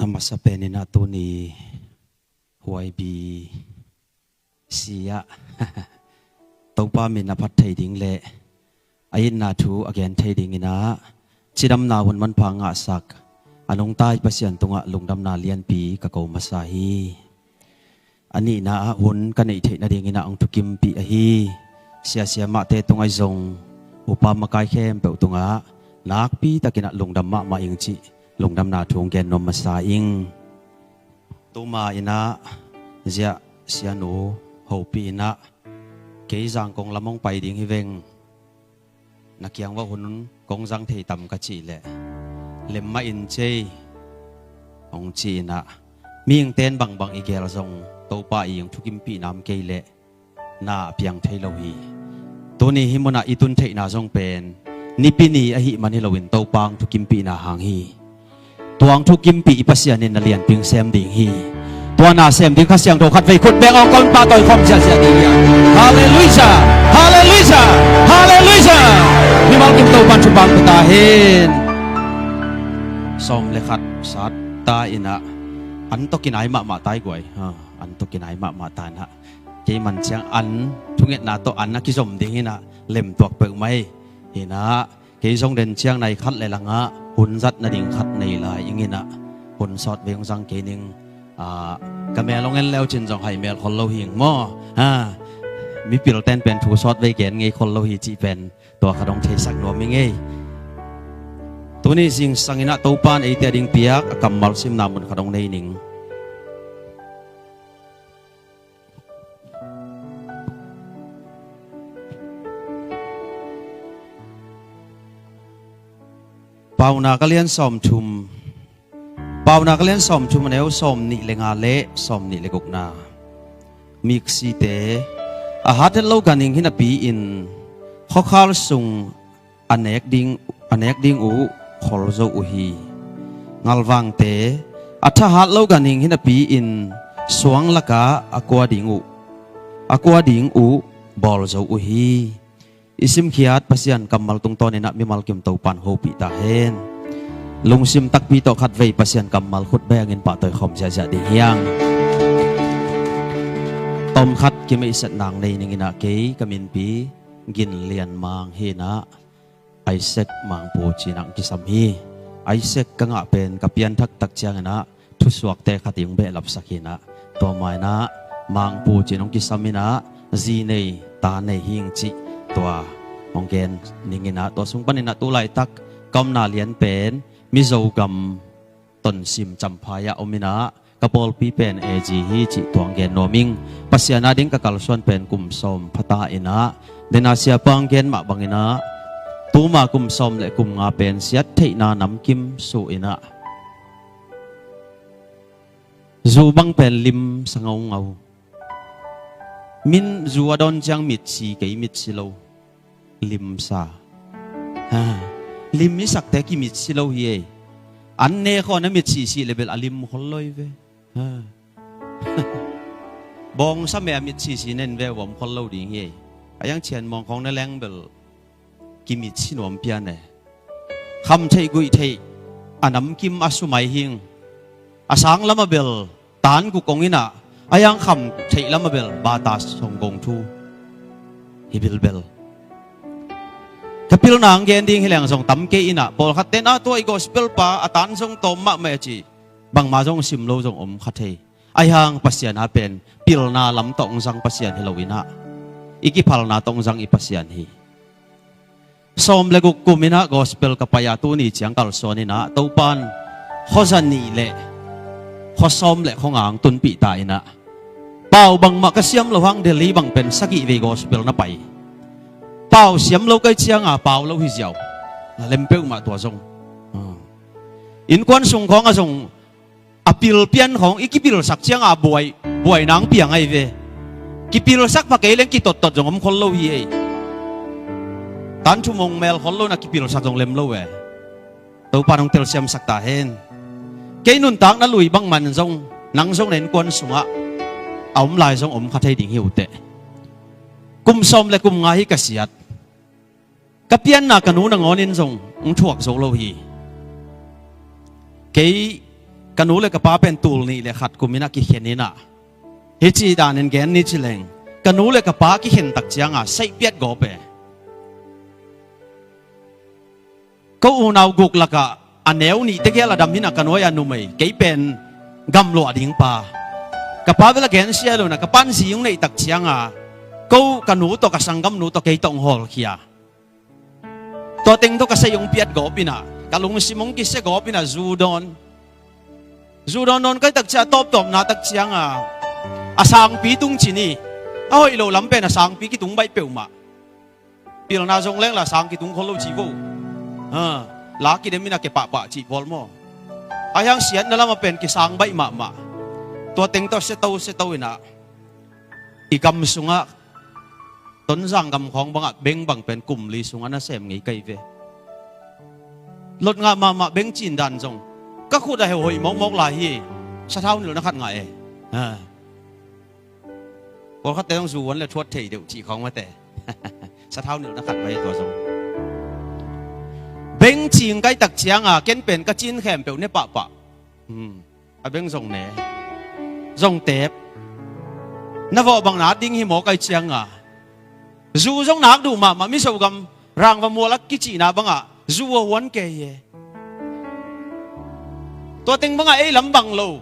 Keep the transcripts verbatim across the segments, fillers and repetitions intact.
A masa penin ah tuni Y B C ah Topa min a phat thei ding le a itna thu a gen thei dingin ah cidamna hun manpha ngahsak a nungta i Pasian tungah lungdamna lianpi ka ko masa hi. A nihna ah hun ka neih theih nadingin ah hong thukimpih ahi siasia mahte tungah zong upa makai khempeuh tungah nakpi takin ah lungdam mahmah ing cih lungdamna thu hong gen nuam masa ing. Tuma in ah ziah sianu hopih in ah kei Zangkong lam hong pai ding hi veng, na kiang va hun kong zang thei tam ka cih leh lem mah in cei hong ci in ah mihingte'n bangbang i gel zong Topa i hong thukimpih nam kei leh na a piang thei lo hi. Tuni hih munah i tun theihna zong pen Nipi ni ahih man hi loin Topa hong thukimpihna hang hi. Tua hong thukimpih i Pasian in na lianpi hong sem ding hi. Tua na sem ding Kha Siangtho khatvei khut beng hong kawm pahtawi khawm ziahziah ding hi. Halleluiah. Halleluiah. Halleluiah. Mimal kim Topa'n thupha pia ta hen. Sawm le khat sat ta in ah an tawh kinai mahmah ta hi guai. Ha, an tawh kinai mahmah ta in ah kei man ciang an thungetna tawh an a kizom ding hi in ah lemtuak peuhmah hi in ah kei zong den ciang nai khat le langah hun zat nading khat nei lai ing in ah hun sawt vei hong zang kei ning. Ah, ka mel hong en leu cin zong hai mel khol lo hi ing maw? Ha, mipilte'n pen thu sawt vei gen ngei khol lo hi cih pen tua khat hong theisak nuam ing ei. Tuni zingsang in ah Topa'n eite a ding piak a kammal simna mun khat hong nei ning. Paunak a lian sawmthum. Paunak a lian sawmthum, a neu sawmnih le nga le sawmnih le gukna. Miksite a hat het lo ganhing hi napi-in khuakhal sung a nek ding, a nek ding uh khol zo uh hi. Ngalvangte a thahat lo ganhing hi napi-in suang lakah a kua ding uh, a kua ding uh bawl zo uh hi. I simkhiat Pasian kammal tungtawn in ah mimal kim Topa'n hopih ta hen. Lungsim takpi tawh khatvei Pasian kammal khut bengin pahtawi khawm ziahziah ding hi hang. Tawm khat kimeihsat nang nei ning in ah kei ka minpi Gin Lian Mang hi in ah Isaac Mangpu ci-in ah hong kisam hi. Isaac ka ngah pen ka pianthak tak ciangin ah thusuakte khat in hong behlapsak hi in ah tua ma in ah Mangpu ci-in hong kisam in ah zi nei ta nei hi ing cih tua hong gen ning in ah tua sung panin ah tu laitak ka omna lian pen Mizo gam Tonsim Champhai ah om in ah ka pawlpi pen A G hi cih tua hong gen nuam ing. Pasian a ding ka kalsuan pen kum sawm pha ta in ah dena siapa hong gen mah bangin ah tuma kum sawm le kum nga pen siat theihna namkim suh in ah zu bang pen limsa ngaungau. Min zu a dawn ciang mitsi, kei mitsi lo. Limsa. Ha. Lim i sakte kimitsi lo hi ei. An ne khawng a mitsi si le bel a lim khol lo hi ve. Ha. Bawngsa me a mitsi si nen ve, a om khol lo ding hi ei. A iang Cian Mawng khawng ne leng bel kimitsi nuam pian e. Kham theih guih theih a namkim a sumai hing. A sang lam a bel tan guk ong in ah a iang kham theih lam a bel bata song gong thu hi bilbel. Ka pilna ang gen ding hi leng zong tam kei in ah pawlkhat ten a tua i gospel pa a tan zong tawm mahmah a ci. Bangma zong sim lo zong om kha thei. Ahi hang Pasian a pen pilna lam tawh hong zang Pasian hi lo in ah i kiphalna tawh hong zang i Pasian hi. Sawm le guk kum in ah gospel ka pai a tuni ciang kalsuan in ah Topa'n khuaza nih le khuasawm le khuanga hong tunpih ta in ah pau bangmah ka siam lo hang Delhi bang pen sagih vei gospel na pai. Pau siam lo kai cianga pau lo hi ziau. Na lem peuhmah tua zong. Ah. Innkuan sung khawng a zong a pil pian khawng i kipilsak cianga buai, buai nang piang ahi ve. Kipilsak pha kei leng kitottot zong om khol lo hi ei. Tan thumong mel khol lo na kipilsak zong lem lo e. Topa nong telsiamsak ta hen. Kei nuntakna lui bang man zong nang zong na innkuan sungah a om lai zong om kha thei ding hi uh teh. Kum sawm le kum nga hi ka siat. Ka pianna ka nu nangawn in zong hong thuak zo lo hi. Kei Ka nu le ka pa pen tul nih le khat kum in ah kikhen in ah, hih ci danin gen ni ci leng, ka nu le ka pa kikhen tak cianga saih piat gawp e. Ko unau guk lakah a neu nih tegel a dam hi in ah, ka nuai-a numei, kei pen gamluah ding pa. Ka pa bel a gensia lo in ah, ka pa'n zi hong neih tak cianga ko ka nu tawh, ka sanggamnu tawh, kei tawh hong hawlkhia. Tua teng tawh ka saih hong piat gawp in ah, ka lungsim hong kisia gawp in ah, zu dawn. Zu dawn dawn ka hih tak ciang, a tawptawpna tak cianga a sangpi tung ci ni. A hoih lo lam pen a sangpi kitung baih peuhmah. Pilna zong leng la sang kitung khol lo ci vo. Ha, la kidem in ah ke pahpah cih pawl maw. Ahi hang siatna lamah pen kisang baih mahmah. Tua teng tawh seto seto in ah, i gam sungah, Tonzang gam khawng bangah beng bang pen kum li sungah na sem ngei ka hi ve. Lot ngah mahmah beng cin dan zong. Ka khut ah heuh hoih mawkmawk lai hi. Sathau nilhna khat ngah e. Ha. Pawlkhatte zong zu huan le thuat thei deuh cih khawng mate. Sathau nilhna khat vai tua zong. Beng cing ka hih tak cianga ken pen ka cin khempeuh ne pahpah. Hmm. A beng zong ne, zong tep. Na vawh bang na at ding hi maw ka hih cianga. Zu zong nak duh mahmah, Mizo gam Rangva mual a kicihna bangah zu a huan kei hi e. Tua teng bangah ei lam bang lo.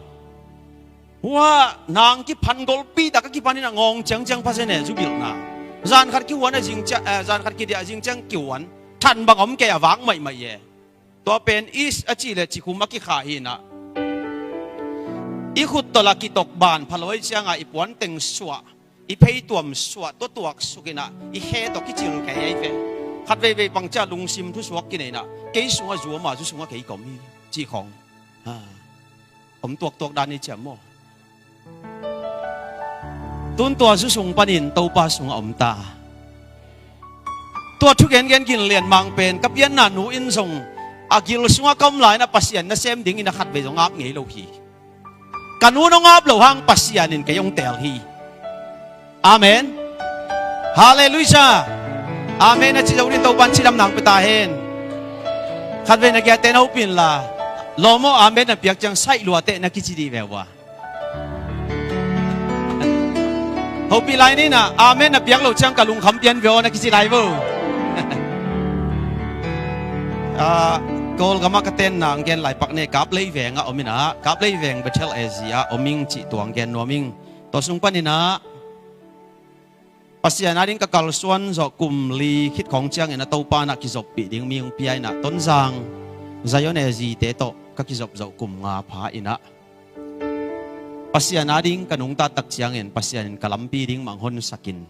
Hua nang kiphan golpi tak a kiphan in ah ngawng ciangciang pha se ne zu bilhna. Zan khat kihuan a zing ciang, eh, zan khat kidiah a zing ciang kihuan. Than bang om kei a vak maihmaih e. Tua pen is a cih leh cikhum a kikhah hi in ah, i khut tawh la kitok ban pha lo ahih cianga i puanteng suah, i pheituam suah, tua tuaksuk in ah i khe tawh kicil kei ahi ve. Khat veivei pang ciah lungsim thusuak kinei in ah, kei sungah zu om a, zu sungah kei ka om hi cih khawng. Ha. Om tuaktuak dan hi ciam maw. Tun tua zu sung panin Topa sungah om ta. Tua thugengen ginlian mang pen ka pianna nu in zong a gil sungah ka om lai-in ah Pasian nasem dingin a khatvei zong ap ngei lo hi. Ka nu in hong ap loh hang Pasian in kei hong teel hi. Amen. Halleluiah. Amen a ci zo dingin Topa'n cidam nang pia ta hen. Khatvei na giatte na hopih inla, lawm aw, amen na piak ciang saih luateh na kici dih ve uh a. Hopih lai ni in ah, amen na piak loh ciang ka lungkham pian ve aw na kici lai vo. Ah, Kawlgamah ka tenna hong gen lai pak ni, Kaplei vengah om in ah, Kaplei veng Bethel A Z ah om ing cih tua hong gen nuam ing. Tua sung panin ah Pasian ading ka kalsuan zawh kum li khit khawng ciangin a Topa in ah kizoppih ding mi hong pia in ah, Tonzang Zion A Z te tawh ka kizop zawh kum nga pha in ah, Pasian ading ka nungta tak ciangin Pasian in ka lampi ding mah hong honsak in,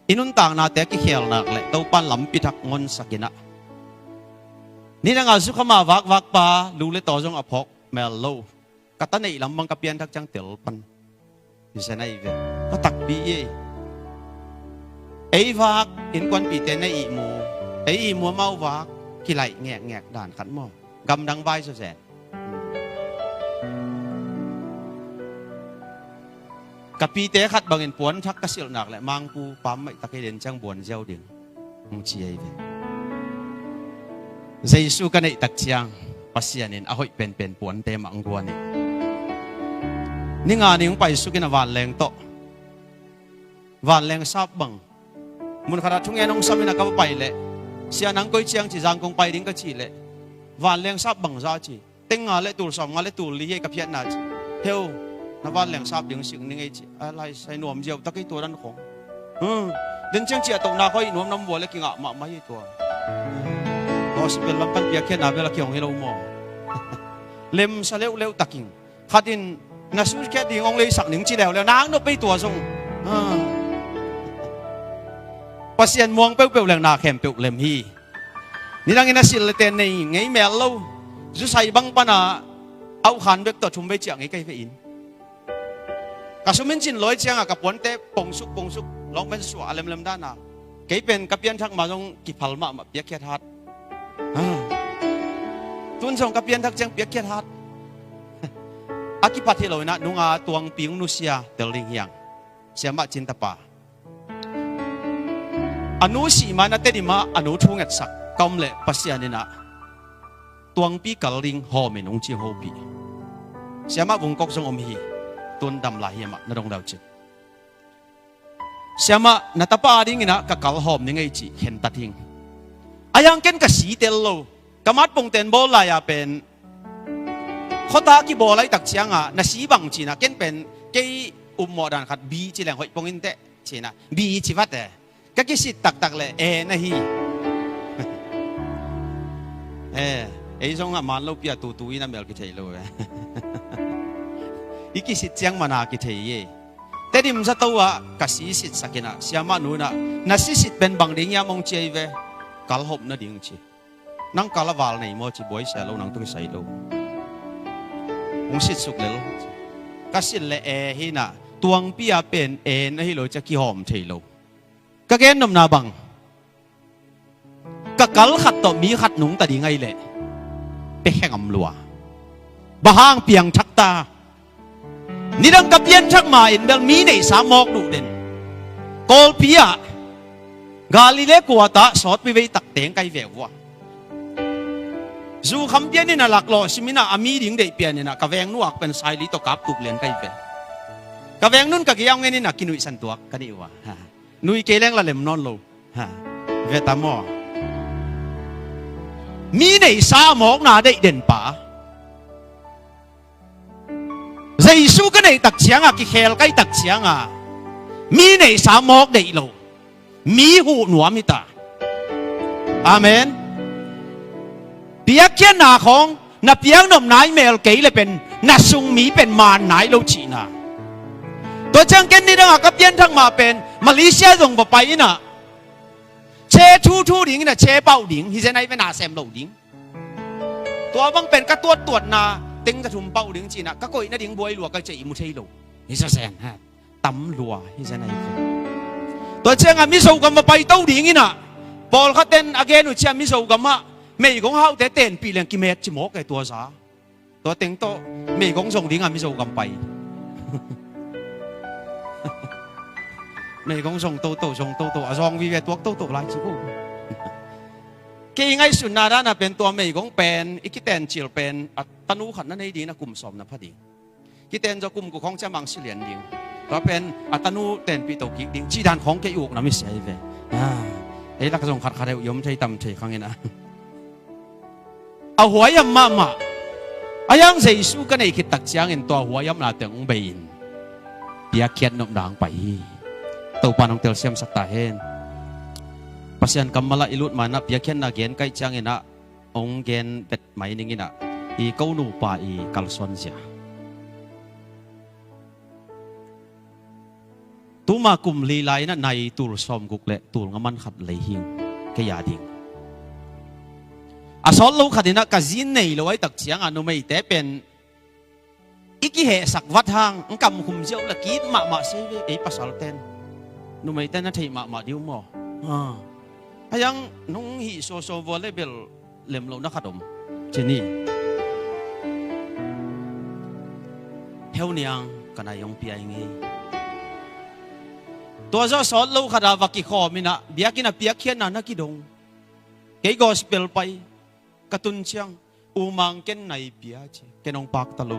i nuntaknate a kikhel nak leh Topa in lampi thak hong honsak in ah, nidang a zukham a vakvak pa, lu le taw zong a phawk mel lo, ka ta neih lam bang ka pianthak ciang tel pan. Hi zen ahi ve. Ka takpi ei. Ei vak innkuanpihte na ihmu, ei ihmu amau vak kilaih ngekngek dan khat maw. Gamdang vai zaw zen. Ka pite khat bangin puanthak ka silh nak leh Mangpu pam maih tak ei den ciang buan ziau ding. Hong ci ahi ve. Jesu ka neih tak ciang Pasian in a hoih penpen puante mah hong guan in, ni nga ni hong paisuk in a vanleng tawh, vanleng sap bang. Mun khatah thungen hong sam in a ka va pai leh, Sia, nang koi ciang ci, Zangkong pai ding ka cih leh, vanleng sap bang za ci. Teng nga le tul sawm nga le tul li hi ei ka phiatna ci. Heu, na vanleng sap ding sik ning ei ci. A lai sai nuam ziau tak ei tua dan khawng. Hmm. Den ciang ciah tohna khawng i nuam nam vua le kingah mahmah hi tua. Gospel lam pan piakkhiatna bel a kihong hi lo maw. Lemsa leuhleuh takin. Khat in na suhkhiat ding hong leisak ning ci leuleu. Nang nop ei tua zong. Ah. Pasian muang peuhpeuh leng na khempeuh lem hi. Nidangin a silh le ten nei ngei mel lo. Zusai bang pana aukhan bek tawh thum vei ciah ngei ka hi ve in. Ka sum in cin lawi cianga ka puante pongsuk pongsuk lawng pen suah a lemlem dana. Kei pen ka pianthak ma zong kiphal mahmah piakkhiat hat. Ha. Tun zong ka pianthak ciang piakkhiat hat. A kiphat hi lo inah nunga tuangpi hong nusia tel ding hiang. Siamah cin tapa. A nu sih ma-in a Tedim ah a nu thu ngetsak ka om leh Pasian in ah tuangpi kal ding hawm in hong ci hopih. Siamah vungkok zong om hi. Tun dam lai hi amah, na dong dau cin. Siamah, na tapa a dingin ah ka kalhawm ning ei cih khentat hing. A yang ken ka si tel lo. Ka matpongten bawl lai-a pen khota kibawl ai tak cianga na si bang cina ken pen kei upmawh dan khat bi ci leng hoih pong inteh cina bi ci vat e. Ka kisit taktak le e na hi. E, ei zong a man lopi a tutu in a mel kithei lo e. I kisit ciang mana kithei e. Tedim zato ah ka sisit sakinah siamah nunah na sisit pen bang ding ia mong ciai ve. Kalhop nading ci. Nang kal a val nei maw ci buai sia lo nang tu kisai lo. Hong sit suk lel. Ka sit le e hinah tuangpi a pen e na hi lo cia kihawm thei lo. Ka gen nopna bang ka kal khat tawh mi khat nungta ding ai leh pe khengam lua. Bang hang piangthak ta. Nidang ka pianthak ma in bel mi neihsa mawk duh den. Kawlpi ah Galilee kuatah sawtpi vei tak teng kai ve uh a. Zu kham pian in a laklawh simin ah a mi ding deih pian in ah ka vengnu ak pen saili tawh kap tuk lian kai ve. Ka vengnun ka giau ngen in ah kinuihsan tuak ka nih uh a. Nui kei leng la lem nawn lo. Ha. Veta maw? Mi neihsa a mawkna deih den pa. Jesu ka neih tak cianga kikhel kai tak cianga mi neihsa mawk deih lo. Mi huh nuam hita. Amen. Piakkhiatna khawng na piaknop nai mel kei le pen na sung mi pen maan nai lo cihna. Tua ciang ken nidangah ka pianthak mah pen Malaysia zong va pai inah che thuthu ding inah che pauh ding hi zen ai ve na sem loh ding. Tua bang pen ka tuattuatna teng za thum pauh ding cinah ka koih nading buai lua ka cei mu thei lo. Hi sa sen ha. Tam lua hi zen ai ve. Tua ciangah Mizo gam va paito ding inah pawlkhaten a gen uh cia Mizo gamah meigong haute tenpih leng kimet ci mawk e tua za. Tua teng tawh meigong zong dingah Mizo gam pai. Meigong zong toto zong toto a zong vive tuak toto lai ci ko. Kei ngaihsutna dana pen tua meigong pen i kitencil pen a tanu khat na nei ding a kum sawm na pha ding. Kiten zaw kum ku khawng ciamang silian ding. Tua pen a tanu tenpih to kik ding ci dan khawng kei ukna mi sia hi ve. Ei lak zong khatkhat eu i om thei tam thei khang inah. A huaiam mahmah. A yang Jesu ka neih khit tak ciangin tua huaiamna teng hong bei in piakkhiat nopna hong pai hi. Topa nong telsiamsak ta hen. Pasian kammalah i lut manah piakkhiatna gen kaih cianginah hong gen vet mai ninginah i ko nupa i kalsuan zia. Tuma kum li lai inah nai tul sawmguk le tul nga man khat lei hing kei a ding. A sawt lo khat inah ka zin nei lo ai tak ciangah numeite pen i kihehsak vat hang, ng kamkhum ziau la kit mahmah sei ve, ei pasalten. Numeiten na theih mahmah diu maw? A yang nong hih sawsaw vua le bel lem lo na khat om. Cini. Heu niang ka nai hong pia i ngei. Tua zawh sawt lo khat a va kikhawm inah biakinn a piakkhiatna na kidong. Kei gospel pai ka tun ciang. U Mang ken nai pia ci. Ken hong pakta lo.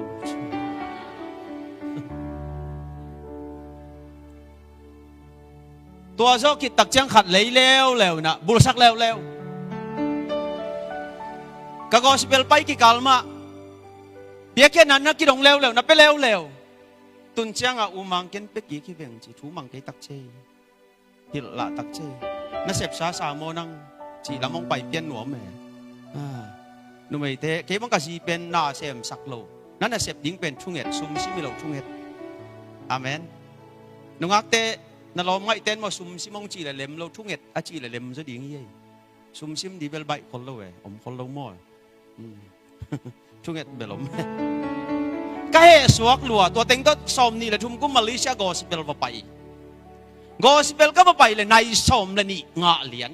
Tua zawh khit tak ciang khat lei leuleu inah bulsak leuleu. Ka gospel pai kikal mah piakkhiatna na kidong leuleu na pia leuleu. Tun ciangah U Mang ken pia kik hi veng ci thu mang kei tak cei. Hilh lah tak cei. Na sepsa sa maw nang cih lam hong pai pian nuam e. Numeite kei bang ka zi pen na semsak lo. Na nasep ding pen thunget sumsim hi lo thunget. Amen. Nungakte na lawm ngaihten maw sumsim hong cih le lem lo thunget a cih le lem zaw ding hi ei. Sumsim di bel baih khol lo e om khol lo maw. Thunget bel om. Ka heh suak lua tua teng tawh sawm nih le thum kum Malaysia gospel va pai. Gospel ka va pai le nai sawm le nih ngah lian.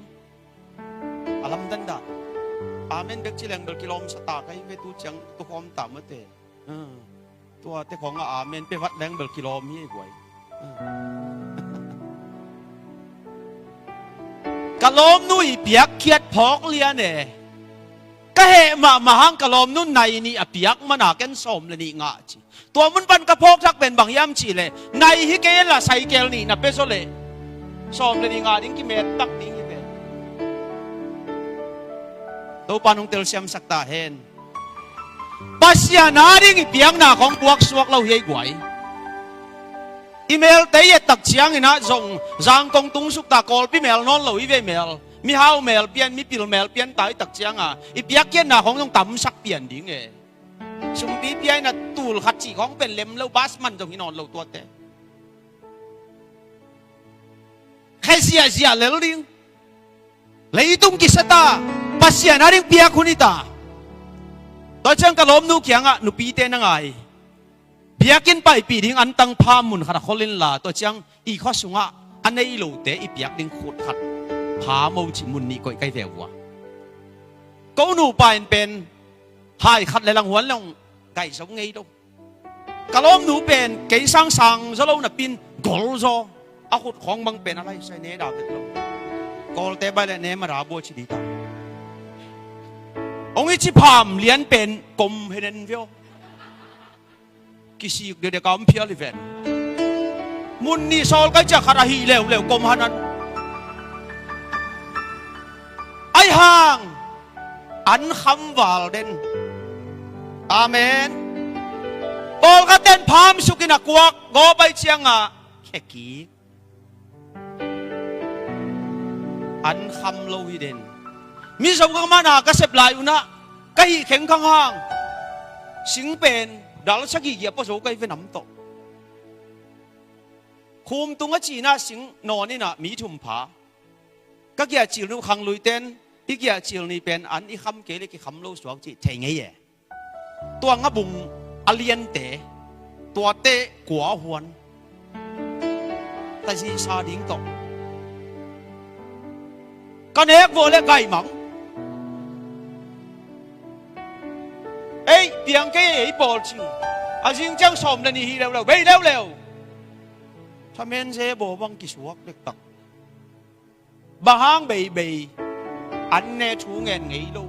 A lamdan dah. Amen bek ci leng bel kilawm sa ta ka hi ve tu ciang tu khawm ta mate. Tua te khawngah amen pe vat leng bel kilawm hi ei guai. Ka lawmnu i piakkhiat phawk lian e. Ka heh mahmah hang ka lawmnu nai nih a piak mana ken sawm le nih ngah ci. Tua mun pan ka phawkthak pen bang hiam cihleh, nai hi kei inla saikel nih na pia zaw leh sawm le nih ngah ding kimet tak ding hi pen. Topa nong telsiamsak ta hen. Pasian a ding i piakna khawng puaksuak lo hi ei guai. I melte i et tak ciangin ah zong Zangkong tungsuk ta, Kawlpi mel nawn lo i ve mel, mihau mel pian, mipil mel pian ta i tak cianga i piakkhiatna khawng zong tamsak pian ding e. Sumpi pia in a tul khat cih khawng pen lem lo, bas man zong hi nawn lo tuate. Khe ziahziah lel ding. Leitung kisa ta, Pasian a ding piak hun hi ta. Tua ciang ka lawmnu kiangah nupite na ngai, biakinn paipih ding antang pham mun khat a khol inla, tua ciang i khua sungah a nei lote i piak ding khut khat pham o cih mun nih koih kai ve uh a. Ko nupa in pen hai khat le lang huan long gai zo ngei lo. Ka lawmnu pen kei sang sang zaw lo napin gol zaw. A khut khawng bang pen a laisai ne da vet lo. Kawlte bai le ne mara bua ci di ta. Ong i ci pham lian pen kom henen veo. Kisik dede ka om phial hi ven. Mun nih sawl kai ciah khat ahi leuleu kom hanan. Ai hang an kham val den. Amen. Pawlkhat ten pham sukin a kuak gawp ai ciangah khekik. An kham lo hi den. Mizo ka mana ka sep lai unah ka hih khengkhang hang sing pen dal sagih giah pua zo kai ve nam tawh. Khum tung a cinah sing nawn inah mi thum pha. Ka giahcil nu khang lui ten i giahcil ni pen an i kham kei le kikham lo suak cih thei ngei e. Tua ngabung a liante, tuate kua huan tazisa ding tawh ka nek vawh le gaimang. Ei piang kei ei pawl cing. A zing ciang sawm le nih hi leuleu, bei leuleu. Thamen ze baw bang kisuak dektak. Bang hang beibei an ne thu ngen ngei lo.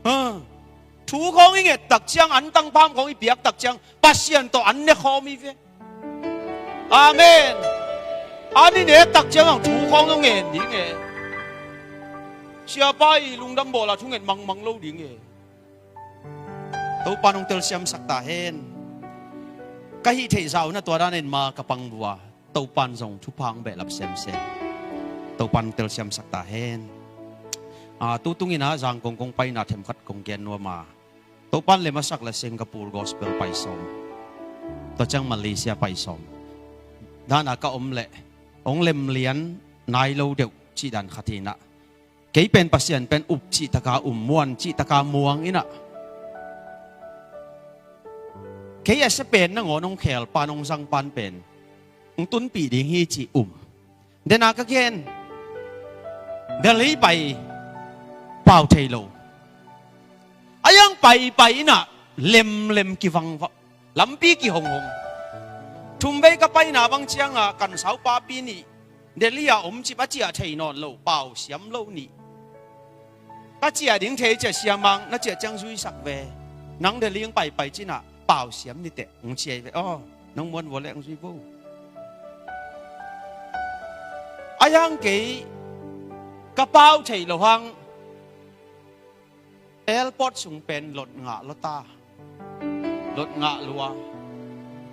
Ha. Thu khawng i nget tak ciang, an tangpham khawng i piak tak ciang Pasian tawh an ne khawm i ve. Amen. An i nek tak ciang ang thu khawng lo ngen ding e. Siapa i lungdam bawla thu nget mangmang lo ding e. Topa nong telsiamsak ta hen. Ka hih theih zah un a tua danin ma ka pang vua. Topan zong thupha hong behlap semsem. Topan telsiamsak ta hen. A, tutung inah Zangkong kong paina themkhat kong gen nuam a. Topan lem a sak le Singapore gospel pai sawm. Tua ciang Malaysia pai sawm. Dana ka om leh hong lemlian nai lo deuh cih dan khat inah. Kei pen Pasian pen up cihtaka um, muan cihtaka muang inah. Kei a sia pen nangawn hong khelpan hong zangpan pen hong tunpih ding hi ci um. Dena ka gen Delhi pai pau thei lo. A yang paipai inah lemlem kivangvah. Lampi kihonghong. Thumvei ka paina bang cianga kan saupapi nih Delhi a om cip a ciah thei nawn lo, pau siam lo nih. Ka ciah ding thei ciah siamang na ciah ciang zuisak ve. Nang Delhi hong paipai cinah pau siam niteh hong ciai ve. Aw, nong muan vua le hong zui vo. A yang kei ka pau thei lo hang. Airport sung pen lot ngah lota. Lot ngah lua.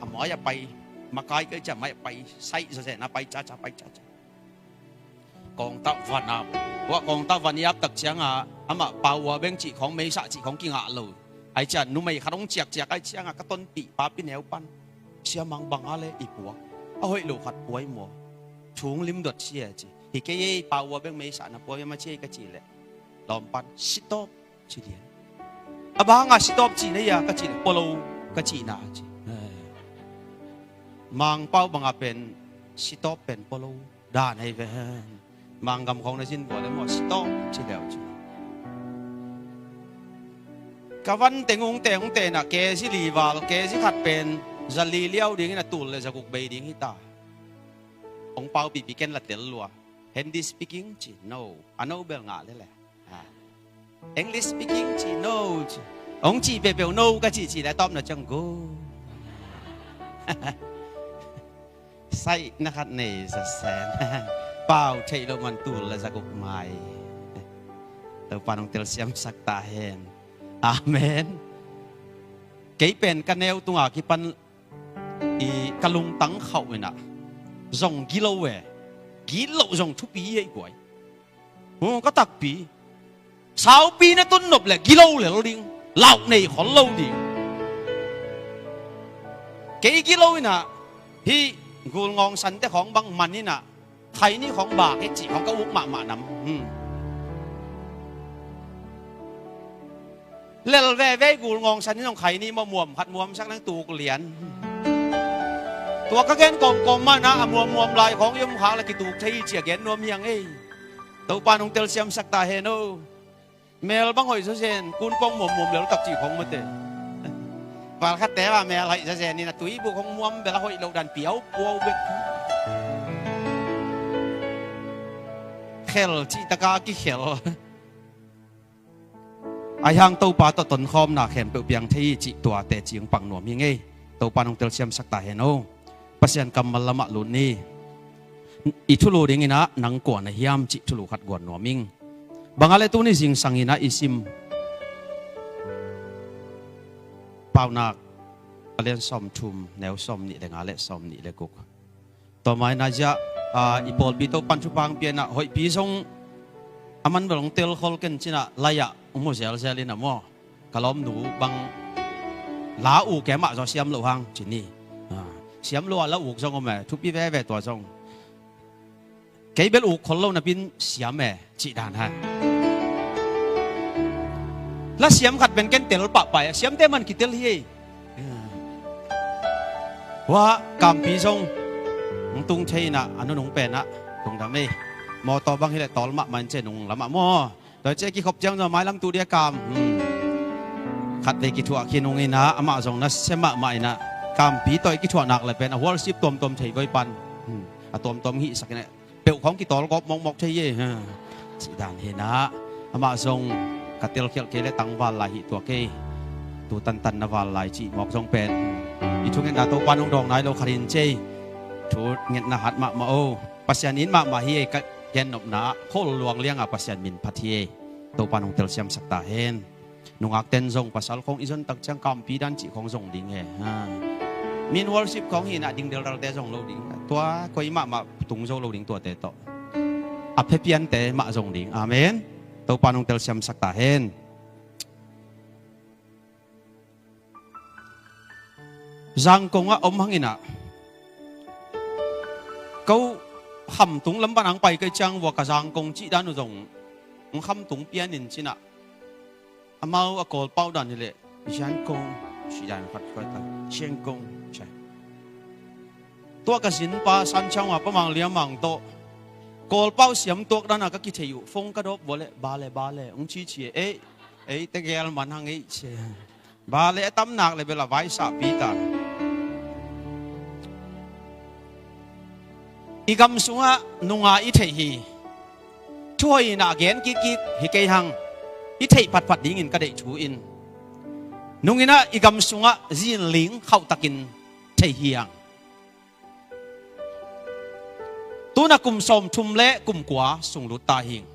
A mai a pai. Makai kai ca mai a pai. Sai za zena pai ca ca pai ca ca. Kongta van a. Ua kongta van i ap tak cianga ama pau ua beng cih khong meisa cih khong kingah lo. Ai cia numei khat hong ciakciak ai cianga ka tonpih papi neu pan. Siamang banga le i puak. A hoih lo khat puai mua. Thung lim dot sia ci. Hi kei ei pau ua beng meisa na puai ma cia i ka ci le. Lawmpan sitawp ci lian. A banga sitawp ci na ia ka ci le polo ka ci na ci. Mangpau banga pen sitawp pen polo dan hei ve hen. Manggam khong na zin vua le maw sitawp ci leu ci. Ka van teng ung teng ung tena kezi li val kezi khat pen za li liau dingin a tul le za guk bei ding hita. Ong pau pipi ken la tel lua. Hindi speaking ci no. A no bel ngah le le. English speaking ci no ci. Hong ci peuhpeuh no ka cih cih le tawpna ciang go. Saih na khat nei zasen. Pau theih loh man tul le zaguk mai. Topa nong telsiamsak ta hen. Amen. Kei pen ka neu tunga kipan i ka lungtang khauh inah zong gilo e. Gilo zong thupi hei guai. Hu, ka takpi. Saupi na tun nop le gilo lel ding. Lauh nei khol lo ding. Kei gilo inah hih gulngawng sante khawng bang man inah khaini khawng bak e cih khawng ka uk mahmah nam. Hmm. Lel veve gulngawng san in hong khaini mawh muam khat muamsak nang tuk lian. Tua ka gen kawmkawm mana a muammuam lai khawng i om khak la kituk thei hi ci a gen nuam hiang ei. Topa nong telsiamsak ta hen o. Mel bang hoih zazen kun pawng muammuam lel tak cih khawng mate. Valkhatte va mel hoih zazen in a tuibu khawng muam bel a hoih loh dan piau puau bek. Khel cih taka kikhel. Ahi hang Topa tawh tonkhawmna khempeuh piang thei hi cih tuate cing pang nuam hi ngei. Topa nong telsiamsak ta hen o. Pasian kammal lamah lut ni. I thulu dinginah nang kua na hiam cih thulu khat guan nuam ing. Bangah le tuni zingsanginah i sim Paunak a lian sawmthum neu sawmnih le nga le sawmnih le guk. Tua maina ziah i pawlpi Topan thupha hong pianah hoihpi zong a man bel hong telkhol ken cinah lai-ah hong mu zelzel inah maw? Ka lawmnu bang la u ke mah zaw siam loh hang ci ni. Siam lo a la uk zong om e, thupi veve tua zong. Kei bel uk khol lo napin siam e cih dan ha. La siam khat pen ken tel pahpah e, siamte man kitel hi ei. Hua kampi zong hong tung thei inah a nunung penah tungdam ei. Mawtaw bang hileh tawl mahmah in ce nung lamah maw? Tua ce kikhop ciang zong mailam tu dia kam. Khatvei kithuah khin nung inah amah zong na sia mahmah inah kampi tawh i kithuah nak le pen a worship tuamtuam thei voi pan. A tuamtuam hihsak inah peuh khawng kitawlgawp mawkmawk thei hi. Cih dan hinah amah zong ka telkhialh kei le tangval lai hih tua kei. Tu tantan na val lai cih mawk zong pen i thungetna Topa nong dawng nai lo khat hin cei. Thungetna hat mahmah o. Pasian in mahmah hi ei ka gennopna khol luang lianga Pasian min phat hi ei. Topa nong telsiamsak ta hen. Nungakten zong pasal khawng i zon tak ciang kampi dan cih khawng zong ding he. Min worship khawng hinah ding deldalte zong lo ding. Tua koi mahmah tung zo lo ding tuate tawh. A phepiante mah zong ding. Amen. Topa nong telsiamsak ta hen. Zangkong ah om hanginah ko khamtung lamban ang pai kai ciang vua ka Zangkong cih dan uh zong khamtung pianin cinah amau a Kawlpau dan hileh Zangkong cih dan khat khat ta Zangkong cih. Tua ka zinpa San Chang a pa Mang Lian Mang tawh Kawlpau siam tuak dana ka kithei uh fong ka dawp vua le bale bale ung cici e ei ei tegel man hang ei ce. Bale a tamnak le bel a vaisahpi ta. I gam sungah nunga i theih hi. Thuhoih inah gen kikkik hi kei hang. I theih phatphat dingin ka deih thu in nunginah i gam sungah zinling khauhtakin thei hiang. Tuna kum sawmthum le kum kua sunglut ta hing.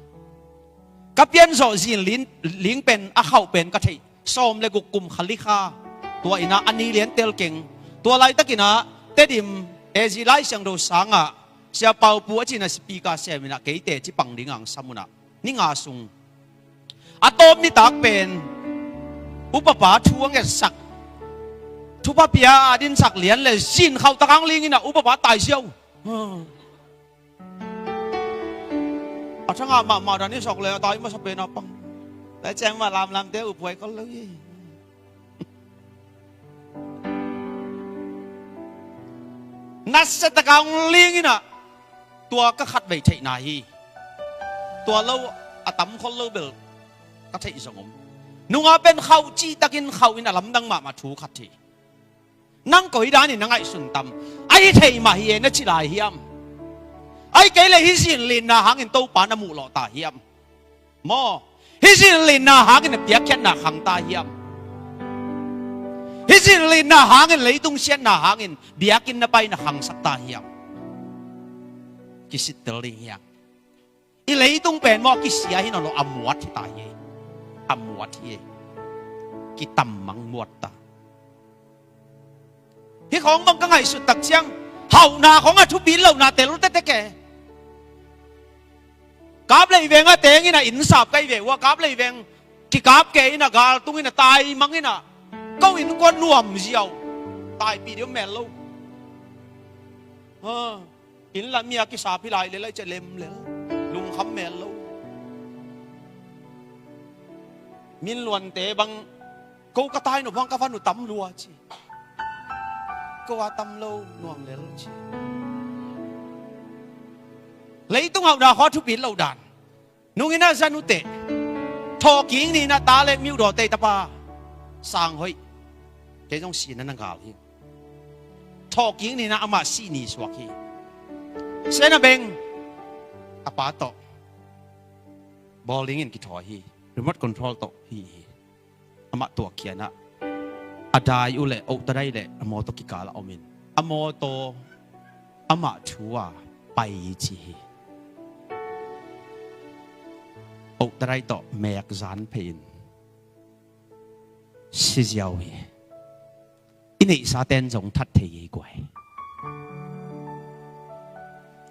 Ka pianzawh zinling pen a khauh pen ka theih sawm le guk kum khalikha. Tua inah a ni lian telkeng tua laitakinah Tedim ezi Lai Siangtho sangah Sia Paupu a cinah speaker seminah keite cipang ding ang samunah ni nga sung a tawp nitak pen upapa thu a ngetsak thupha pia a dinsak lian le zin khauhtak ang linginah upapa taiziau. A thangah mahmah dan i sawk le a tai masa pen a pang. Lai ciang mah lamlamte uphuai khol lo hi. Nasia taka hong linginah tua ka khatvei theihna hi. Tua lo a tamkhol lo bel ka theih zong om. Nunga pen khauh cihtakin khauh in a lamdang mahmah thu khat hi. Nang koi danin na ngaihsun tam? Ahi thei mah hi e na ci lai hiam? Ahi kei le hih zinlinna hangin Topa na muh lawh ta hiam? Maw? Hih zillitna hangin a piakkhiatna khang ta hiam? Hih zillitna hangin leitung siatna hangin biakinn na paina khangsak ta hiam? Kisittel ding hiam? I leitung pen maw kisia hi nawn lo, a muat hi ta hi. A muat hi. Kitammang muat ta. Hih khawng bang ka ngaihsut tak ciang hauhna khawng a thupit lohna tel tete ke. Kaplei veng a tengin a innsap kai ve uh a, Kaplei veng kikap ke in a, galtung in a, taimang in a, ko innkuan nuam ziau. Taipih deuh mel lo. Ha. Inn lam mi a kisap hi lai le lai cia lem lel. Lungkham mel lo. Min luante bang ko ka tai nop hang ka van uh tam lua ci. Ko a tam lo nuam lel ci. Leitung hauhna khaw thupit lo dan. Nungin a zan uh teh thawhkik ni in a ta le miudaw tei tapa Sang Hoih, kei zong sihna na ngal hi. Thawhkik ni in a amah sih ni suak hi. Sena beng a pa tawh bawling in kithawi hi. Remote control tawh hi hi. Amah tuahkhian ah a dai uh le, oh ta dai le a mawtaw kikal a om in, a mawtaw amah thu a pai ci hi. Oh ta dai tawh mek zan phei in si ziau hi. I neihsa ten zong that thei hi guai.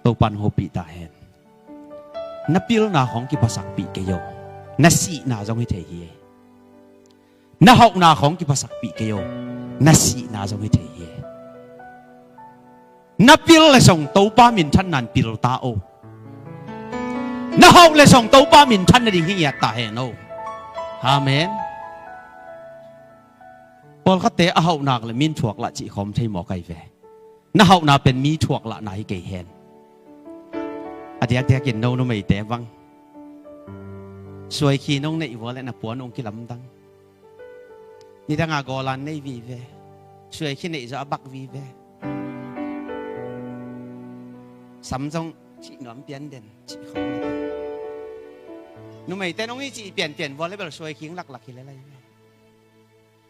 Topan hopih ta hen. Na pilna khawng kipasakpih kei o, na sihna zong hi thei hi. Na hauhna khawng kipasakpih kei o, na sihna zong hi thei hi. Na pil le zong Topa minthan nan pil ta o. Na hauh le zong Topa minthan nading hi ngiat ta hen o. Amen. Pawlkhatte a hauhnak le min thuak lah cih khawm thei mawk ai ve. Na hauhna pen mi thuak lahna hi kei hen. A diakdiakin no numeite bang suaikhi nong neih vua le na puan ong kilamdang. Nidanga gawlan nei vive. Suaikhi neih zawh a bak vive. Sam zong cih nuam pian den cih khawm. Numeite nong i cih pianpian vua le bel suaikhi ong laklak hi le lai ve.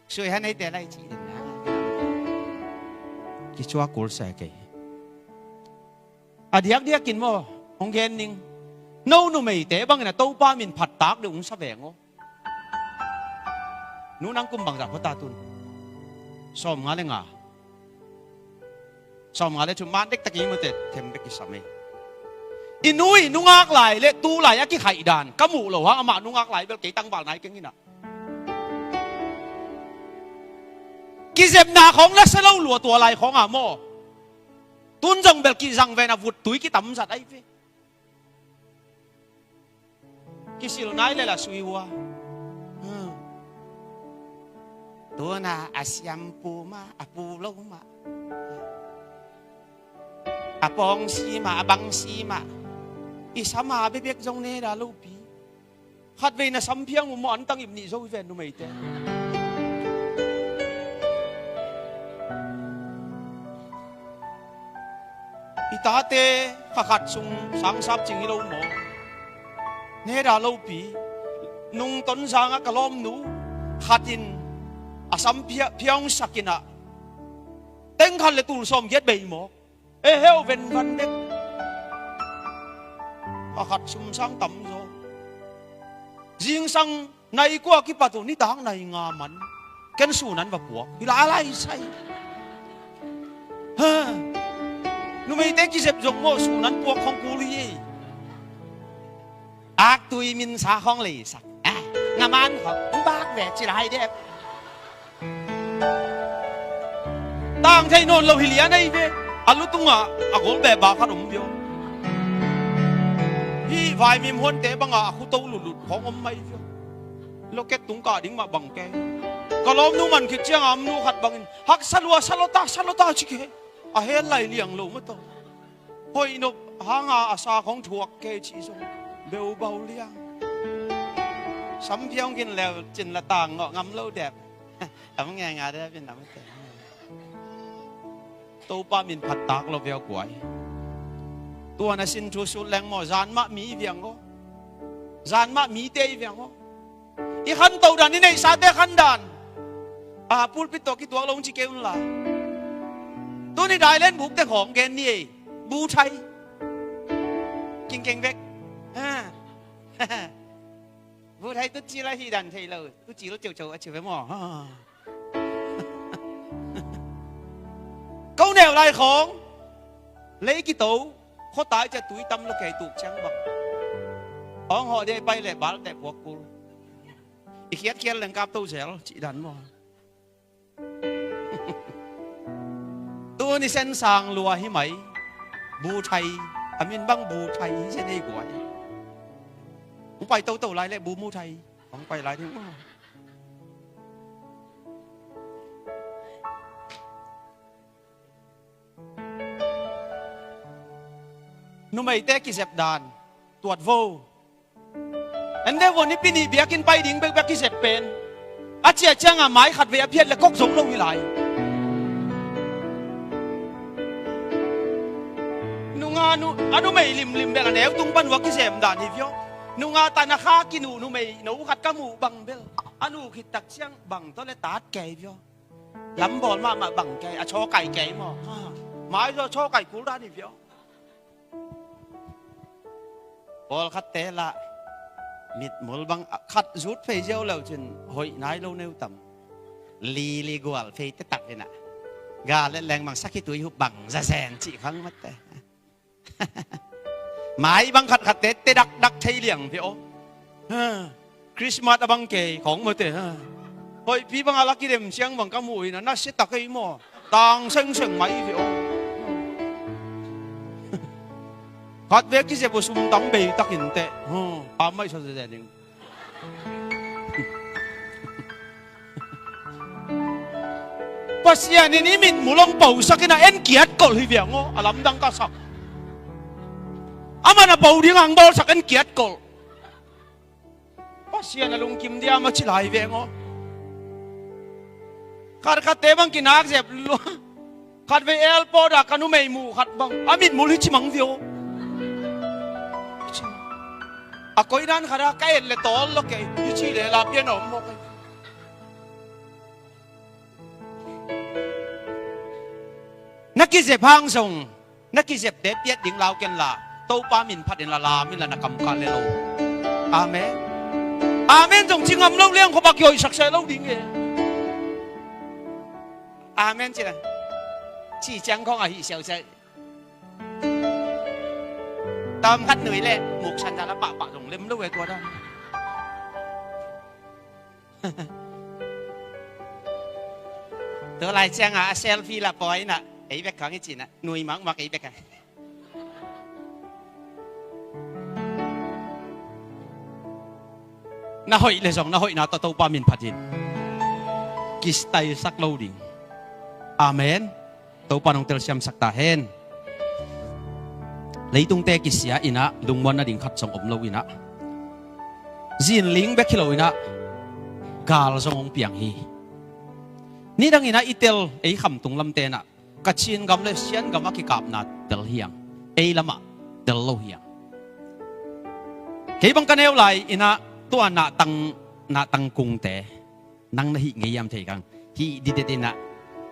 Suai han eite lai cih den na. Kicuak kul sa kei. A diakdiakin maw, hong gen ning. No numeite bangin a Topa min phattak deuh hong sa veng aw. Nu nang kum bangzah phuata tun? Sawmnga le nga. Sawmnga le thum, man dektakin mute them bek kisam ei. I nu i nungak lai le tu lai a kikhaih dan ka muh lo hang, amah nungak lai bel kei tangval nai keng ina. Kizepna khawng na sa lo lua tua lai khawng a maw. Tun zong bel kizang ven a vut tui kitamzat ai ve. Kisil nai le la sui hua. Hmm. Tuna a siampu mah, a pu lo mah. A pawngsi mah, a bangsi mah. I sama bebek zong ne da lopi. Khatvei na samphiang uh maw, an tang ip nih zo hi ven numeite. I tate kha khat sung sangsap cing hi lo maw? Neda lopi. Nung Tonzang ah ka lawmnu khat in a samphiang sakin ah teng khat le tul sawm giat bei maw? E heu ven van dek. Kha khat sum sang tam zaw. Zingsang nai kua kipat uh nitak nai nga man ken sunan va puak hi la lai sai. Ha. Numeite kizep zong maw sunan puak khong kul hi. Aktui minsa khong leisak. Ah, ngaman khong bak ve ci lai dep. Tang thei nawn lo hi lian ahi ve. A lu tungah a gol beba khat om viau. Hih vaimim huante bangah a khuto lutlut khawng om mai viau. Loket tung kah ding mah bang ke. Ka lawmnu man khit ciangah a omnu khat bangin haksa lua, sa lota, sa lota ci ke. A hel lai liang lo mataw. Hoih nop hanga a sa khong thuak kei cih zong beubau liang. Samphiang kin leu cin la tang ngawh ngam lo dep. Am nge nga dep in am te. Topa min phattak lo viau kuai. Tua na sin thu sut leng maw, zan mah mi viang aw. Zan mah mite i viang aw. I khantoh dan, i neihsate khan dan. A, pulpit tawh kituak lo hong ci kei un la. Tuni dailen bukte khawng gen ni ei. Bu thai. Kingkeng bek. Ha. Bu thai tu cil a hi dan thei lo. Tu cil ceuceu a ci ve maw. Ha. Ko neu lai khawng lei kito, khuatai ciah tui tam lo kei tuk ciang bang. Hawng hawh dia i pai leh bal teh puak kul. I khiatkhiat leng kap to zel cih dan maw. Tuni sen sang lua hi mai. Bu thai. A min bang bu thai hi sia nei guai. Hong pai toto lai leh bu mu thai. Hong pai lai ding. Numeite kizep dan tuat vo. En deuh vo, nipi nih biakinn pai ding bekbek kizep pen a ciah ciangah mai khat vei a phiat le kok zo lo hi lai. Nunga nu a numei limlim bel a neu tung pan vua kizem dan hi viau. Nunga tan a kha kinuh numei no khat ka muh bang bel a nuh khit tak ciang bang tawh le tat kei viau. Lambawl mahmah bang kei, a chaw kai kei maw? Ha. Mai zaw chaw kai kul dan hi viau. Pawlkhatte lah mitmul bang khat zut phei ziau lo cin hoih nai lo neu tam. Lili gual phei te tak inah. Gal le leng bang sakhi tui hup bang zazen cih khang matte. Mai bang khatkhatte te dakdak thei liang ve aw. Ha. Christmas a bang kei khawng mawte. Ha. Hoihpi bang a la kidem siang bang ka muh inah na sia tak ei maw. Tang sengseng mai ve aw. Khat ve kizep uh sum tang bei takin teh. Ha. A mai sa zia ding. Pasian in i mitmul hong posak inah en kiat kolh hi viang aw, a lamdang ka sak. Aman a po ding hang bawlsak en kiat kolh. Pasian a lungkim diam a ci lai veng aw. Khatkhatte bang kinak zep lua. Khat vei airport ah ka numei muh khat bang a mitmul hi ci mang viau. A koi dan khat ah ka et le tawl lo kei hi ci le la pian a om mawk ei. Na kizep hang zong na kizepte piat ding lau ken la, Topa min phat in la lam in la na kam kah le lo. Amen. Amen zong ci ngam lo leng khuapak yoihsak seh lo ding e. Amen ci la. Ci ciang khawng a hih siausiau. Tam khat nui le muksan zala pahpah zong lem lo e tua dan. Tua lai cianga a selfie la pawi na ei bek khang i cina nui makmak ei bek khang. Na hoih le zong na hoihna tawh Topa min phatin kistailsak lo ding. Amen. Topa nong telsiamsak ta hen. Leitungte kisia inah lungmuan nading khat zong om lo inah, zinling bek hi lo inah gal zong hong piang hi. Nidang inah i tel ei khamtung lamte inah Kachin gam le Sian gam a kikapna tel hiang, ei lamah tel lo hiang. Kei bang ka neu lai inah tua nahtang, nahtang kungte nang na hih ngei hiam thei kang. Hih didet inah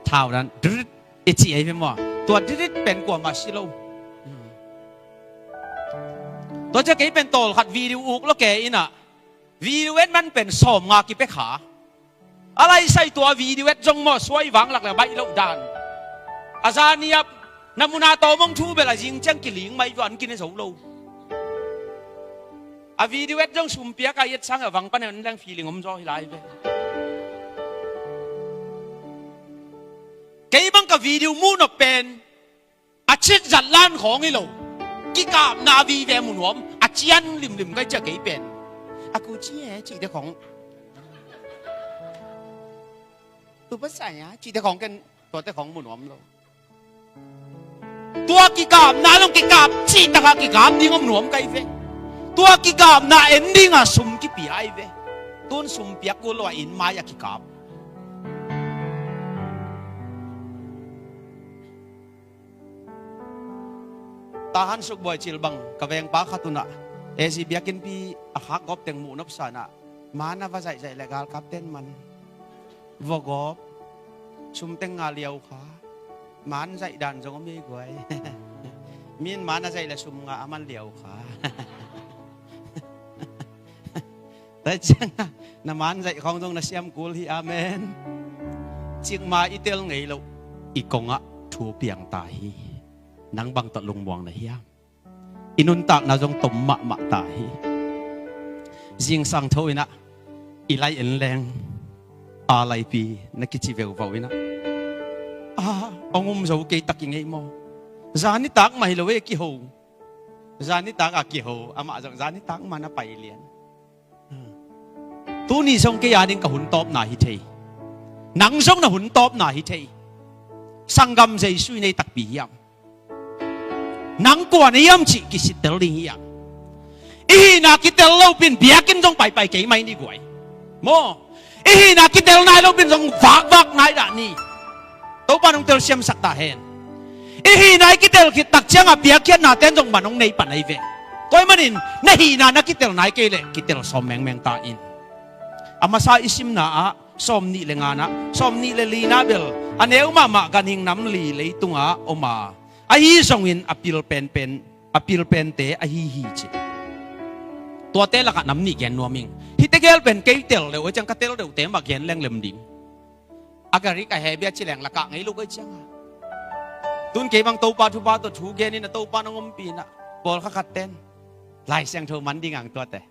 thau dan drit i ci ei ve maw? Tua drit pen kuamah si lo. Tua cia kei pen tawlkhat video uk lo ke inah video et man pen sawm nga kipia kha. A laisai tua video et zong maw suai vanglak le baih loh dan. A zaniap na muna tawmong thu bel a zing ciang kiling mai vua an kine zo lo. A video et zong sumpiak a i et sang a vang pan en leng feeling om zaw hi lai ve. Kei bang ka video muh nop pen a cit zat lan khawng hi lo. Kikapna vive mu nuam a cian limlim kai cia kei pen a ku ci e cihte khawng. Tu pasai a cihte khawng ken tuate khawng mu nuam lo. Tua kikapna zong kikap cih takah kikap ding om nuam kai ve. Tua kikapna en dinga sum kipia ai ve. Tun sum piak kul lo a inn mai a kikap. Tahan suk buai cil bang ka vengpa khat unah A Z biakinnpi a khak gawp teng muh nopsanah Man a va zaihzaih le galkapten man vawgawp sum teng nga liau kha. Man zaih dan zong om ei guai. Min man a zaih le sum nga a man liau kha. Tua ciangah na man zaih khawng zong na siam kul hi. Amen. Cikmah i tel ngei loh i kongah thu piang ta hi. Nang bang tawh lungmuang na hiam? I nuntakna zong tom mahmah ta hi. Zingsang tho inah i lai en leng a laipi na kici veuvau inah a hong um zo kei tak i ngei maw? Zanitak mah hi lo e kiho. Zanitak a kiho amah zong zanitak mah na pai lian. Tuni zong kei ading ka hun tawpna hi thei. Nang zong na hun tawpna hi thei. Sanggam Jesu i nei takpi hiam? Nang kua na hiam cih kisittel ding hiam? I hihna kitel lopin biakinn zong paipai kei mai ni guai. Maw? I hihna kitel nai lopin zong vakvak nai dah ni. Topa nong telsiamsak ta hen. I hihna i kitel khit tak ciangah biakhiatnaten zong man hong nei pan ahi ve. Tua ahih manin na hihna na kitel nai kei leh kitel sawm mengmeng ta in. A masa i simna ah sawm nih le ngana, sawm nih le lina bel a neu mahmah ganhing nam li leitungah om a, ahi zongin a pil penpen, a pil pente ahi hi ci. Tuate lakah nam nih gen nuam ing. Hihte gel pen kei tel deuh a ciang ka tel deuhte mah gen leng lem ding. A Greek a Hebrew ci leng lakah ngei lo kei cianga. Tun kei bang Topa thupha tawh thu genin a Topa nong ompih inah pawlkhat khat ten Lai Siangtho man ding ang tuate.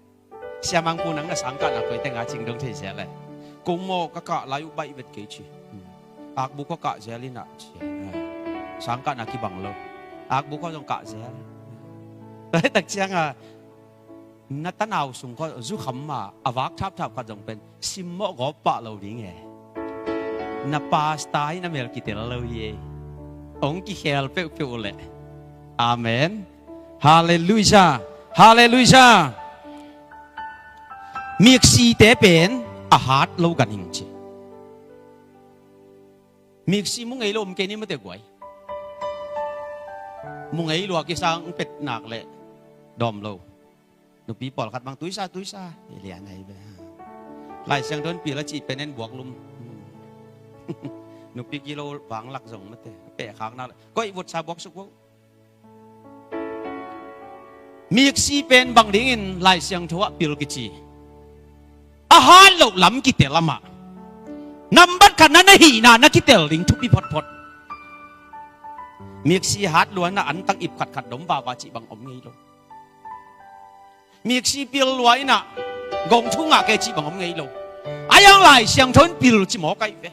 Siamang pu nang na sangkahna koi tenga cing dong thei sia le. Kong maw ka kah lai uh baih vet kei ci. Akbuk kha kah zel inah ci. Sangkahna kibang lo. Akbuk kha zong kah zel. Tua hi tak cianga na tanau sung kha zukham ma a vak thapthap khat zong pen simmawh gawp pah lo ding e. Na pasta hi na mel kitel lo hi e. Ong kikhel peuhpeuh uh leh. Amen. Halleluiah. Halleluiah. Miksi te pen a hat lo ganhing ci. Miksi mu ngei lo om kei ni mate guai. Mu ngei lua kisang pet nak le dawm lo. Nupi pawlkhat bang tuisa tuisa i lian ahi be. Lai Siangtho in pil a cih pen en buak lum. Nupi kilo vanglak zong mate pehkhak nak le koih vutsa buak suk vo. Miksi pen bang dingin Lai Siangtho ah pil kici? A hat loh lam kitel amah. Nambat khat na na hihna na kitel ding thupi photphot. Miksi hat lua na antang ip khatkhat dom vava cih bang om ngei lo. Miksi pil lua inah gong thu ngah kei cih bang om ngei lo. A yang Lai Siangtho in pil ci mawk ahi ve.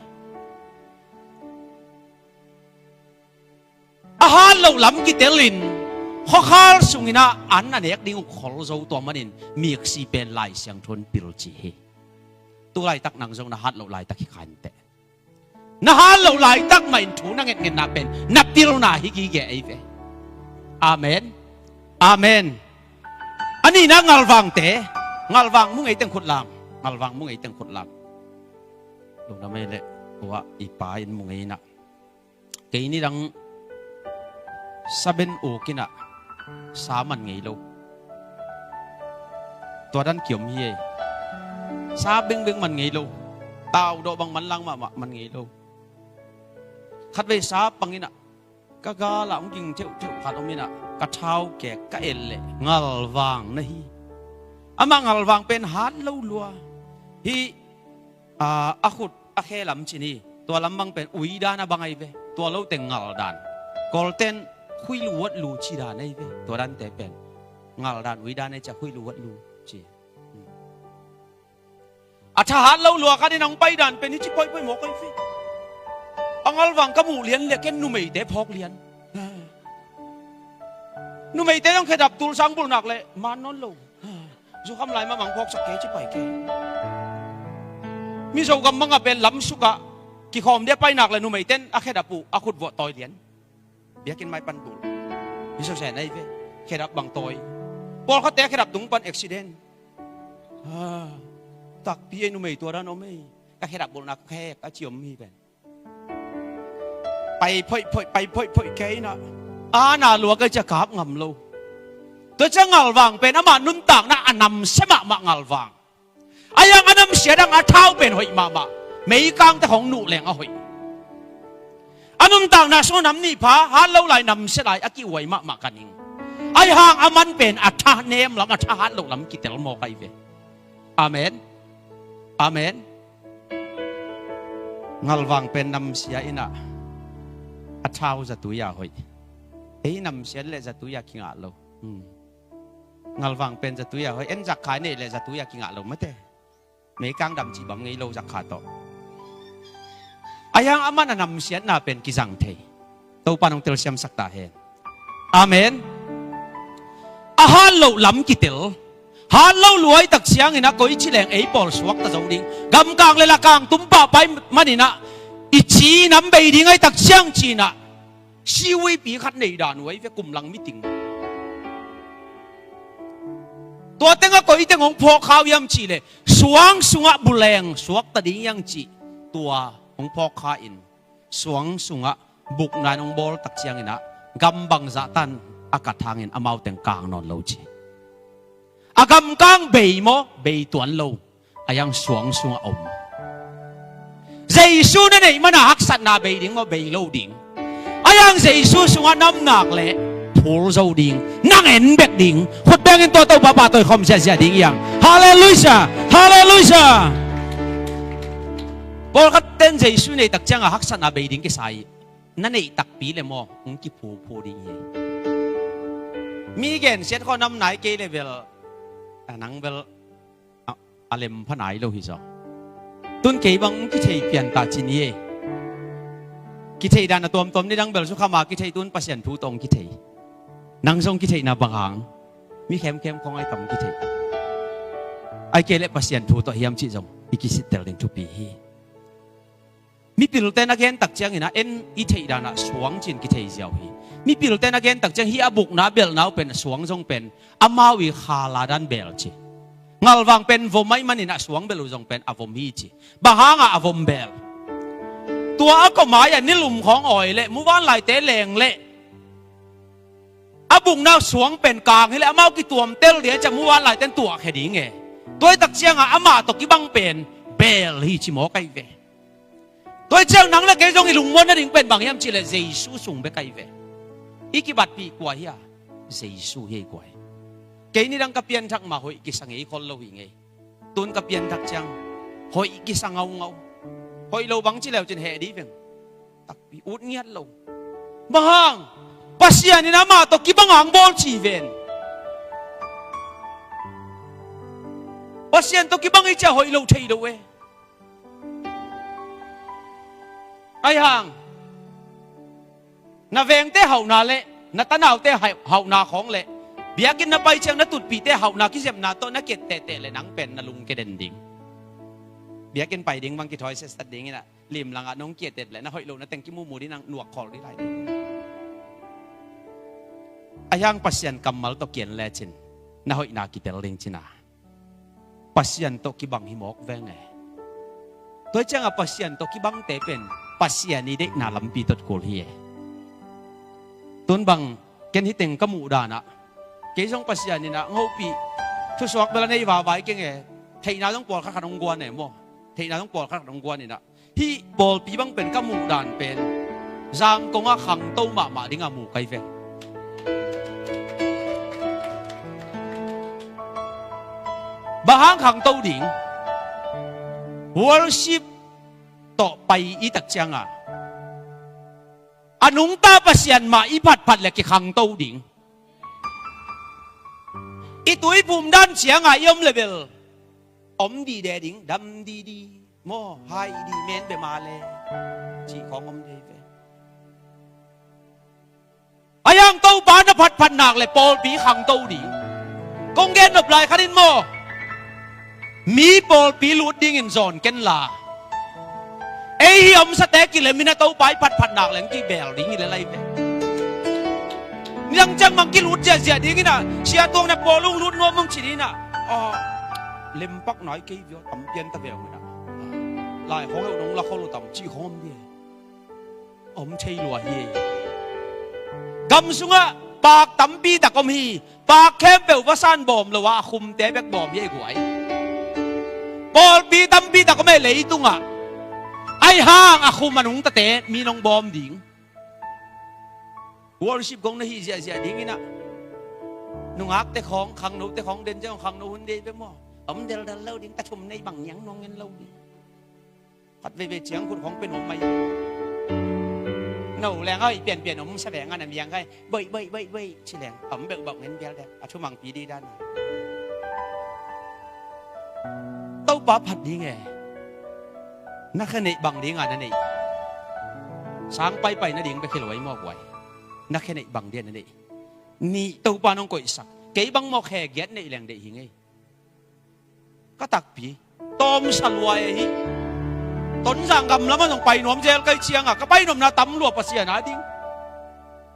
A hat loh lam kitelin khuakhal sunginah an a nek ding uh khol zo tua manin miksi pen Lai Siangtho in pil ci hi. Tu laitak nang zong na hat loh laitak hi kha inteh. Na hat loh laitak mah in thu na ngetngetna pen na pilna hi gige ei ve. Amen. Amen. A nihna ngalvangte, ngalvang mu ngei teng khutlam. Ngalvang mu ngei teng khutlam. Lungdam ei leh tua i pa in mu ngei inah. Kei nidang saben uk inah sa man ngei lo. Tua dan kiom hi ei. Sa bengbeng man ngei lo. Taudawh bang manlang mahmah man ngei lo. Khatvei sa pang inah ka galah hong ging theuhtheuh khat om inah ka thau kek ka et leh ngalvang na hi. Amah ngalvang pen hat lo lua. Hih a khut a khe lam ci ni. Tua lam bang pen ui dan a bang ahi ve. Tua lo teng ngal dan. Kawlten khuilu watlu ci dan ahi ve. Tua dante pen ngal dan ui dan ahi cia khuilu watlu ci. A thahat lo lua khat in hong pai dan pen hi ci poihpoih mawk ahi ve. A ngalvang ka muh lian le ken numeite phawk lian. Numeite zong khedap tulsang bulh nak le man nawn lo. Zukham lai mamang phawksak kei ci pai kei. Mizo gam mangah pen lamsukah kikhawm dia pai nak le numeiten a khedap uh a khut vuah tawi lian. Biakinn mai pan bulh. Mizo sen ahi ve. Khedap bang tawi. Pawlkhatte a khedap tung pan accident. Takpi ei numei tua dan om ei. Ka khedap bulhna khek a ci om hi pen. Pai phoih phoih, pai phoih phoih kei inah. Ana lua kei cia kap ngam lo. Tua cia ngalvang pen amah nuntakna a namsia mahmah ngalvang. A yang a namsia dang a thau pen hoih mahmah. Meikangte khong nuh leng a hoih. A nuntakna sung nam nih pha hat lo lai namsia lai a kihuai mahmah ka ning. Ahi hang a man pen a tha nem lam a tha hat loh lam kitel maw kai ve. Amen. Amen. Ngalvang pen namsia inah a thau zatui a hoih. Ei namsia le zatui a kingah lo. Hmm. Ngalvang pen zatui a hoih, en zakkhai neih le zatui a kingah lo mate. Meikang dam cih bang ngei lo zakkhai tawh. Ahi hang a man a namsiatna pen kizang thei. Topa nong telsiamsak ta hen. Amen. A hat loh lam kitel. Hat lo luai tak ciangin a koi ci leng ei pawl suakta zo ding. Gamkang le lakang tumpah pai maninah i ci nam bei ding ai tak ciang cinah siuipi khat nei dan uai ve kum lang miting. Tua teng a koi teng hong phawk khau hiam cih leh suang sungah buleng suakta ding hiang cih tua hong phawk kha in suang sungah bukna in hong bawl tak cianginah gam bangzah tan a kat hangin amau teng kang nawn lo ci. A gamkang bei maw? Bei tuan lo. A yang suang sungah om. Jesu na neih mana haksatna bei ding maw? Bei lo ding. A yang Jesu sungah namnak le phul zo ding. Nang en bek ding. Khut bengin tua Topa pahtawi khawm ziahziah ding hiang. Halleluiah. Halleluiah. Pawlkhat ten Jesu neih tak ciangah haksatna bei ding kisa hi. Na neih takpi le maw? Hong kiphuphu ding hi. Mi gensiat khaw nam nai kei le bel a nang bel a, a lem pha nai lo hi zaw. Tun kei bang hong kithei pian ta cin hi. Kithei dan a tuamtuam ni dang bel su khama kithei tun Pasian thu tawh hong kithei. Nang zong kitheihna bang hang mi khemkhem khong ai tam kithei. Ai kei le Pasian thu tawh hiam cih zong i kisittel ding thupi hi. Mipilte na gen tak ciangin a en i theih danah suang cin kithei ziau hi. Mipilte na gen tak ciang hi a bukna a belhna uh pen a suang zong pen amau i khala dan bel ci. Ngalvang pen vom ahi manin a suang belh uh zong pen a vom hi ci. Bang hangah a vom bel? Tua a kawmai a nilum khawng awi leh muvanlaite leng leh a bukna suang pen kang hileh amau kituamtel ding a ciah muvanlaiten tuahkhia ding e. Tuaitak ciangah amah tawh kibang pen bel hi ci mawk ahi ve. Tua hi ciang nang le kei zong i lungmuan nading pen bang hiam cihleh Jesu sung bek ahi ve. I kibatpih kua hi a? Jesu hi ei kua hi. Kei nidang ka pianthak mah hoih kisa ngei khol lo hi ngei. Tun ka pianthak ciang hoih kisa ngaungau. Hoih lo bang ci leu cin heh dih veng. Takpi ut ngiat lo. Bang hang? Pasian in amah tawh kibang ang bawl ci ven. Pasian tawh kibang i ciah hoih lo thei lo e. Ahi hang na vengte hauhna le na tanaute hauhna khawng le biakinn na pai ciang na tutpihte hauhna kizepna tawh na kiat tehteh le nang pen na lungkia den ding. Biakinn pai ding bang kithawi setsat ding inah limlangah nong kiat teh le na hoih lo na teng kimumu ding nang nuak khawl ding lai ding. Ahi hang Pasian kammal tawh kian lecin na hoihna kitel ding cina. Pasian tawh kibang hi mawk veng e. Tua ciangah Pasian tawh kibangte pen Pasian i deihna lampi tawh kul hi e. Tun bang ken hi teng ka muh danah kei zong Pasian inah ngopih thusuak bel a nei vavai keng e. Theihna zong pawlkhat khat hong guan e maw? Theihna zong pawlkhat khat hong guan inah hih pawlpi bang pen ka muh dan pen Zangkong ah khangto mahmah ding a mu kai ve. Bang hang khangto ding? Worship tawh pai i tak cianga a nungta Pasian mah i phatphat le kikhangto ding. I tuiphum dan cianga i om le bel om dide ding, dam didi maw, hai di men be ma le cih khawng om dei ve. A yang Topa na phatphat nak le pawlpi khangto ding. Kong gen nop lai khanin maw, mi pawlpi lut dingin zawn ken la. Ei hi omsate kilemin a Topa i phatphat nak leng kibel ding hi le lai ve. Nidang ciang mang kilut ziahziah dingin a sia tuang na pawlung lut nuam mong ci dingin a, a lempak nai kei viau tam pian ta veu inah lai khawng heuh nong la kholo tam cih khawng om ding. Om thei lua hi. Gam sungah paak tampi tak om hi. Paak khempeuh va san bawm lo a, a khumte bek bawm hi ei guai. Pawlpi tampi tak om e leitungah. Ahi hang a khum a nungtate mi nong bawm ding. Worship kong na hih ziahziah dingin ah, nungakte khawng, khangnote khawng den ciang khangno hun dei ve maw? Om deldel lo ding, ta thum nei bang niang nuang ngen lo ding. Khat veivei ciang khut khawng pe nuam mai. No leng a hoih pianpian om sa veng a na miang khai. Boih, boih, boih, boih ci leng om beuhbauh ngen bial dek. A thumangpi dih dan. Topa phat ding e. Na khe neih bang ding a na neih. Sang paipai na ding bek hi lo ai mawk uai. Na khe neih bang ding a na neih. Nih Topa nong koihsak. Kei bang mawk khe giat neih leng deih hi ngei. Ka takpi tawmsa lua e hi. Tonzang gam lamah zong pai nuam zel kai cianga ka pai nuamna tam lua Pasian a ding.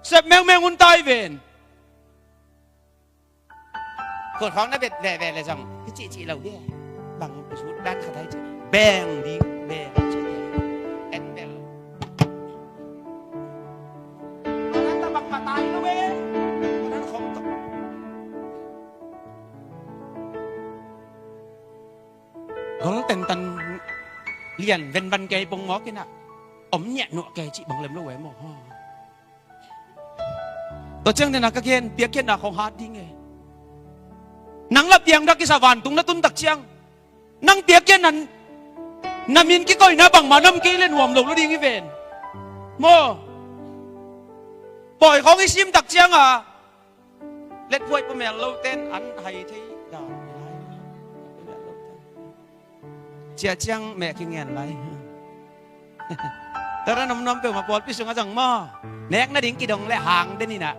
Sep mengmeng un tai ven. Kut khawng na bet veve le zong hi cihcih lo dia. Bang sut dan khat hai cih beng ding beng cih dia. En bel. Anan ta bak patai lo e. Anan khawng tok. Gol tentan lian venvan kei pong mawk inah om niah nuah kei cih bang lem lo e maw? Tua ciang dena ka gen piakkhiatna khong hat ding e. Nang la piangthak kisa vantung na tuntak ciang nang piakkhiatna na min kikoihna bangmah nam kei le nuam lo lo ding i ven maw? Pawi khong i simtak cianga letphuai pamel loten an hai thei dan. Ciah ciang meh kingen lai. Tara nomnom peuhmah pawlpi sungah zang maw? Nek nading kidong le hang den inah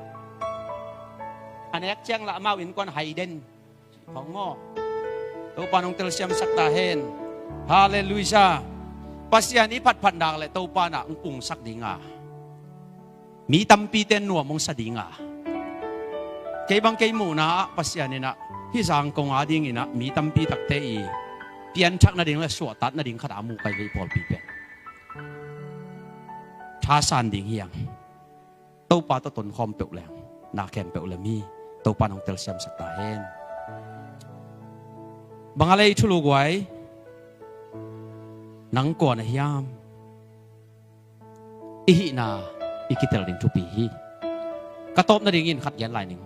a nek ciang lah amau innkuan hai den. Khong maw? Topa nong telsiamsak ta hen. Halleluiah. Pasian i phatphat nak le Topa nah ung ungsak dinga mi tampite nuam hong sa dinga. Kei bang kei muhna ah Pasian inah hih zangkong a dinginah mi tampi takte i pianthak nading le suahtat nading khatah a muh kai vei pawlpi pen thasan ding hiang. Topa tawh tonkhawm peuh leng na khempeuh lem hi. Topa nong telsiamsak ta hen. Bang a lei thulu guai nang kuan a hiam? I hihna i kitel ding thupi hi. Ka tawp nadingin khat gen lai ning.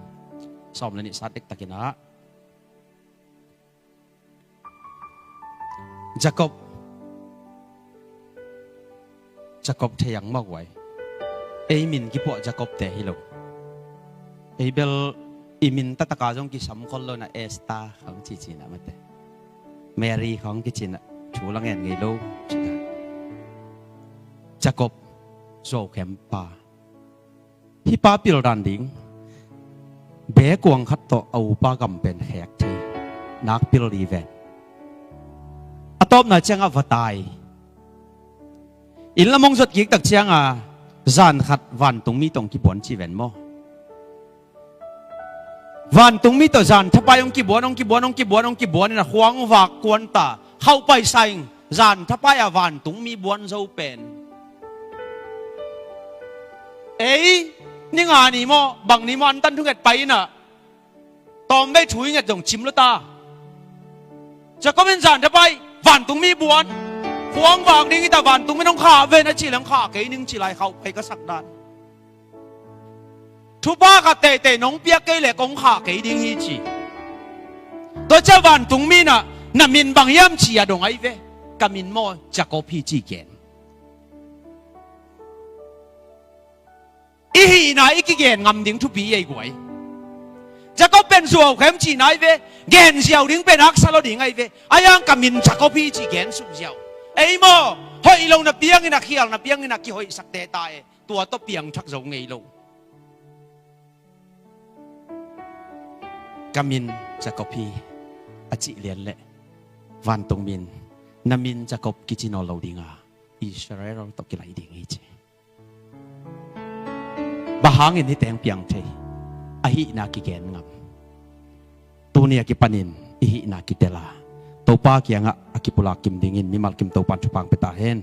Sawm le nih sat dektakinah Jacob. Jacob thei ang mawk uai. Ei min kipuah Jacob te hi lo. Ei bel i min tataka zong kisam khol lo na Esther khang cici na mate. Mary khang kici na thu la ngen ngei lo. Jacob zuau khempa. Hih pa pil dan ding bekuang khat tawh a upa gam pen khek thei nak pil di ven. A tawpna ciangah va tai. Inn lam hong zot kiktak cianga zan khat vantungmi tawh hong kibuan ci ven maw? Vantungmi tawh zan thapai hong kibuan hong kibuan hong kibuan hong kibuan inah khuang vak kuanta khauh paisa ing. Zan thapai a vantungmi buan zo pen ei ni nga ni maw bang ni maw antan thunget pai inah tawmvei thu i nget zong cim lo ta. Jacob in zan thapai vantungmi buan khuang vak ding hita vantungmi nong khah ven a cih leng khah kei ning ci lai khauh pai ka sak dan. Thupha khat teitei nong piak kei le kong khah kei ding hi ci. Tua ciah vantungmi nah na min bang hiam ci a dong ai ve. Ka min maw Jacob hi ci gen. I hihna i kigen ngam ding thupi ei guai. Jacob pen zuau khem cihna ai ve. Gen ziau ding pen haksa lo ding ai ve. Aiang ka min Jacob hi ci gen suk ziau. Ei maw hoih lo na piangin a khial na piangin a kihoihsak te ta e. Tua tawh piangthak zo ngei lo. Ka min Jacob hi a cih lian leh vantungmin na min Jacob kici nawn lo dinga Israel tawh kilai ding hi ci. Bang hangin hih teng piang thei a hihna kigen ngam. Tuni a kipanin i hihna kitela Topa kiangah a kipulak kim dingin mimal kim Topan thupha pia ta hen.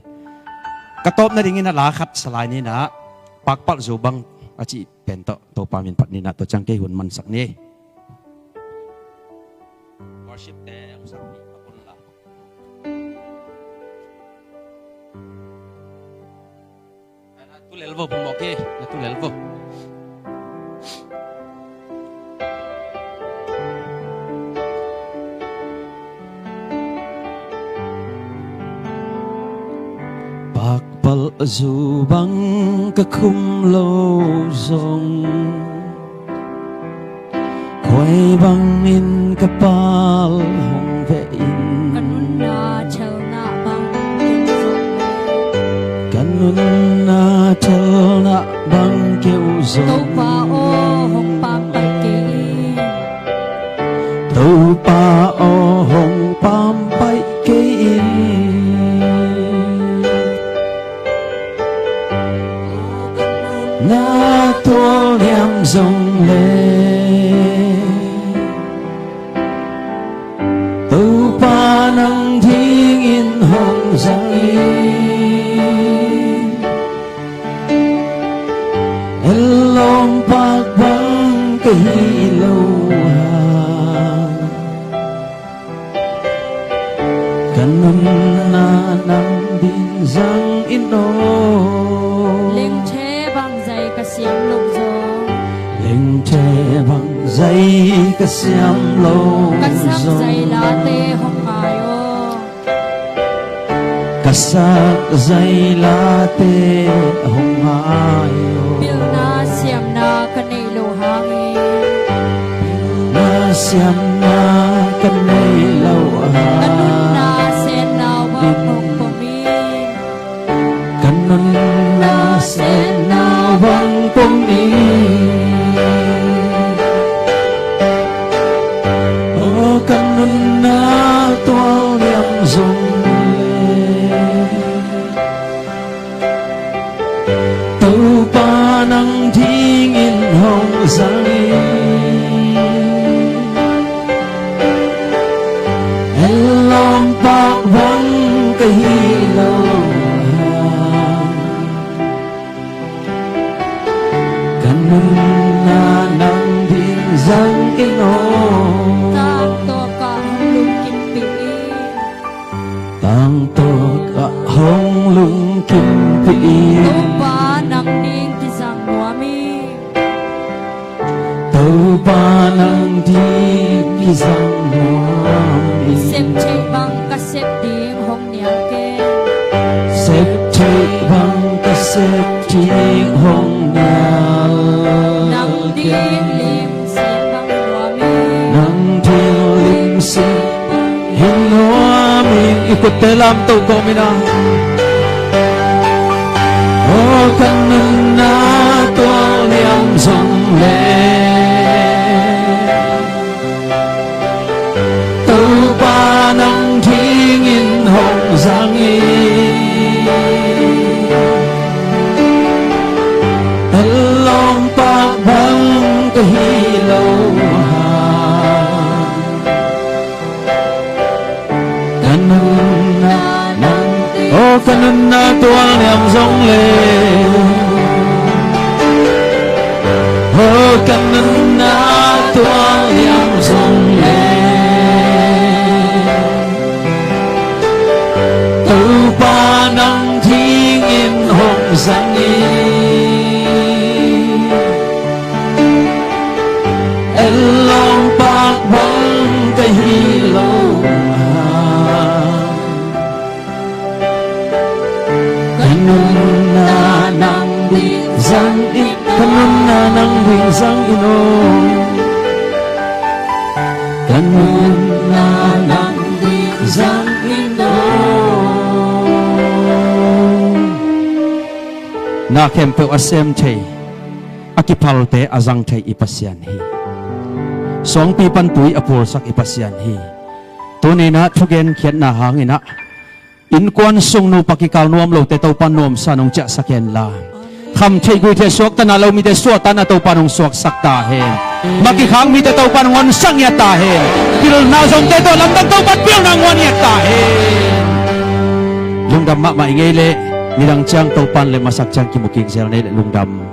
Ka tawp nadingin a la khat salai ninah pakpalh zu bang a cih pen tawh Topa min phat ninah tua ciang kei hun mansak ni. Worship te a sak ni a pun la. Lel vo, pu mawk hi, na tu lel vo. Pakpalh zu bang ka khum lo zong, khuai bangin ka pal hong veh in. Ka nunna thelna bang ken zong le, ka nunna thelna bang keu zong, Topa aw, hong pampaih kei in. Topa aw, hong pampaih kei in. Na tualniam zong le, Topa nang dingin hong zang in. Ellawm pak bang ka hi lo hang, ka nunna nang ding zang in aw. Lengthe bang zai ka siam lo zong, lengthe bang zai ka siam lo zong, ka sak zai late hong ngai aw. Ka sak zai late hong ngai aw. Pilna siamna ka neih lo hangin, pilna siamna ka neih lo hang, ka nunna senna bang hong pom in. Ka nunna senna bang pom in. Aw, ka nunna tualniam zong le, Topa nang dingin hong zang in. Ellawm pak bang ka hi lo hang, ka nunna nang ding zang in aw. Tangtawkah hong lungkimpih in. Tangtawkah hong lungkimpih in. Topa nang ding kizang nuam in. Topa nang ding kizang nuam in. Sep theih bang ka sep ding hong nial ken. Sep theih bang ka sep ding hong nial ken. Nang ding lim sin bang nuam in. Nang ding lim sin hi nuam in. I khutte lamto kawm in a. Aw, ka nunna tualniam zong le, Topa nang dingin hong zang in. Ellawm pak bang ka hi lo hang, ka nunna nang, aw, ka nunna tualniam zong le, aw, ka nunna tualniam zong le, Topa nang dingin hong zang in. Ellawm pak bang ka hi lo hang, ka nunna nang ding zang in. Ka nunna nang ding zang in aw. Ka nunna nang ding zang in aw. Na khempeuh a sem thei, a kiphalte a zang thei i Pasian hi. Suangpi pan tui a pualsak i Pasian hi. Tuni-in ah thugenkhiatna hangin ah innkuan sung nupa kikal nuam lote Topa nuamsa nong ciahsak hen la, kham theih gui theih suakta na lo mite suahtakna Topa nong suaksak ta hen. Mah kikhak mite Topa nong honsak ngiat ta hen. Pilna zongte tawh lamdang Topa pilna nguan ngiat ta hen. Lungdam mahmah i ngei leh, nidang ciang Topa in lem a sak ciang kimu kik zel ni leh lungdam.